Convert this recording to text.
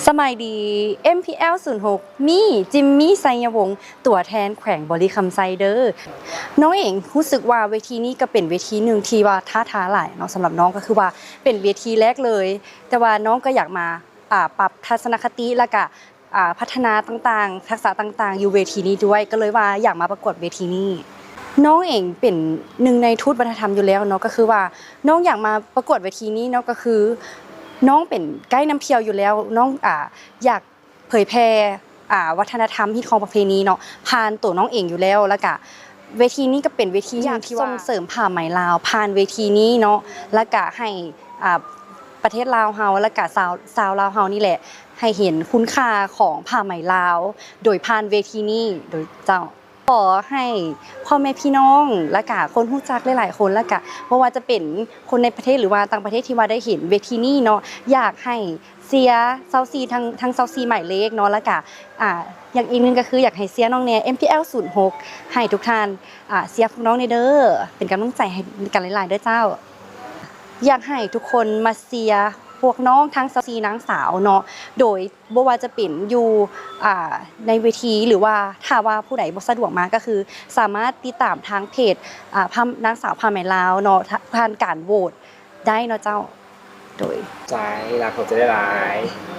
ສະບາຍດີ ເອັມພີແອລສູນຫົກ ມີ ຈິມມີ ໄຊຍະວົງ ຕົວແທນແຂວງບໍລິຄຳໄຊເດີ. ນ້ອງເອງຮູ້ສຶກວ່າເວທີນີ້ກໍເປັນເວທີໜຶ່ງທີ່ວ່າທ້າທາຍຫຼາຍເນາະ ສຳລັບນ້ອງກໍຄືວ່າເປັນເວທີແລກເລີຍ ແຕ່ວ່ານ້ອງກໍຢາກມາ ອ່າ ປັບທັດສະນະຄະຕິ ແລ້ວກະ ອ່າ ພັດທະນາຕ່າງໆ ທັກສະຕ່າງໆ ຢູ່ເວທີນີ້ດ້ວຍ ກໍເລີຍວ່າຢາກມາປະກວດເວທີນີ້. ນ້ອງເອງເປັນໜຶ່ງໃນທູດວັດທະນະທຳຢູ່ແລ້ວເນາະ ກໍຄືວ່ານ້ອງຢາກມາປະກວດເວທີນີ້ເນາະ ກໍຄືນ້ອງເປັນໄກນຳທ່ຽວຢູ່ແລ້ວ ນ້ອງ ອ່າ ຢາກເຜີຍແຜ່ ອ່າ ວັດທະນະທຳ ຮີດຄອງປະເພນີເນາະ ຜ່ານໂຕນ້ອງເອງຢູ່ແລ້ວ ແລ້ວກະເວທີນີ້ກໍເປັນເວທີໜຶ່ງທີ່ວ່າ ຢາກສົ່ງເສີມຜ້າໄໝລາວ ຜ່ານເວທີນີ້ເນາະ ແລ້ວກະໃຫ້ ອ່າ ປະເທດລາວເຮົາ ແລ້ວກະຊາວ ຊາວລາວເຮົານີ້ແຫຼະ ໃຫ້ເຫັນຄຸນຄ່າຂອງຜ້າໄໝລາວ ໂດຍຜ່ານເວທີນີ້ ໂດຍເຈົ້າ. ຂໍໃຫ້ພໍ່ແມ່ພີ່ນ້ອງ ແລ້ວກະຄົນຮູ້ຈັກຫຼາຍໆຄົນ ແລ້ວກະບໍ່ວ່າຈະເປັນຄົນໃນປະເທດ ຫຼືວ່າຕ່າງປະເທດ ທີ່ວ່າໄດ້ເຫັນເວທີນີ້ເນາະ ຢາກໃຫ້ເຊຍຊາວສີ່ ທັງ ທັງຊາວສີ່ໝາຍເລກເນາະ ແລ້ວກະ ອ່າ ຢ່າງອີກໜຶ່ງກໍຄືຢາກໃຫ້ເຊຍນ້ອງແດ່ ເອັມພີແອລສູນຫົກ ໃຫ້ທຸກທ່ານ ອ່າ ເຊຍພວກນ້ອງແດ່ເດີ ເປັນກຳລັງໃຈໃຫ້ກັນຫຼາຍໆເດີເຈົ້າ. ຢາກໃຫ້ທຸກຄົນມາເຊຍພວກນ້ອງທັງຊາວສີ່ນາງສາວເນາະ ໂດຍບໍ່ວ່າຈະເປັນຢູ່ ອ່າ ໃນເວທີ ຫຼືວ່າຖ້າວ່າຜູ້ໃດບໍ່ສະດວກມາ ກໍຄືສາມາດຕິດຕາມທາງເພຈ ອ່າ ພາ ນາງສາວຜ້າໄໝລາວເນາະ ຜ່ານການໂຫວດໄດ້ເນາະເຈົ້າ. ໂດຍ ໃຈລາ ຂອບໃຈຫຼາຍໆ.